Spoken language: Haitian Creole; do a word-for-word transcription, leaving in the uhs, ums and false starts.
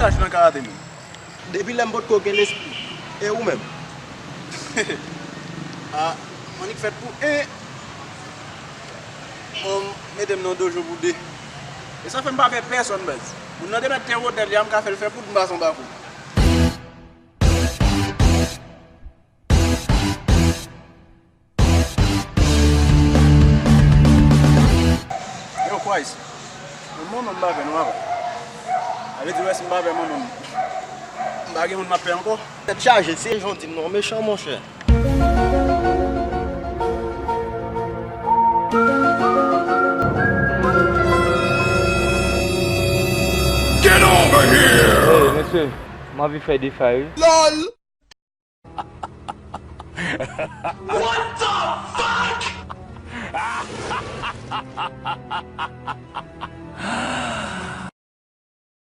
Chaj nan karate, menm. Depi lè m potko gen lespri. E ou menm? Ah, annik fèt pou en. Bon, mete m nan dojo pou de. E sa fè m pa pè pèsonn, baz. Moun nan te mèt te wotè li a, m ka fè l fè poud m pase anba kou. Yo, Christ. Moun non m pa pè non, papa. Sa vle di, wè, si m pa pè moun non, m pa gen moun m ap pè ankò. Tèt chaje, se jan w di m non, mechan, monchè. Get over here! Hey, mesye, m anvi fè defay, wi. Lol! What the fuck?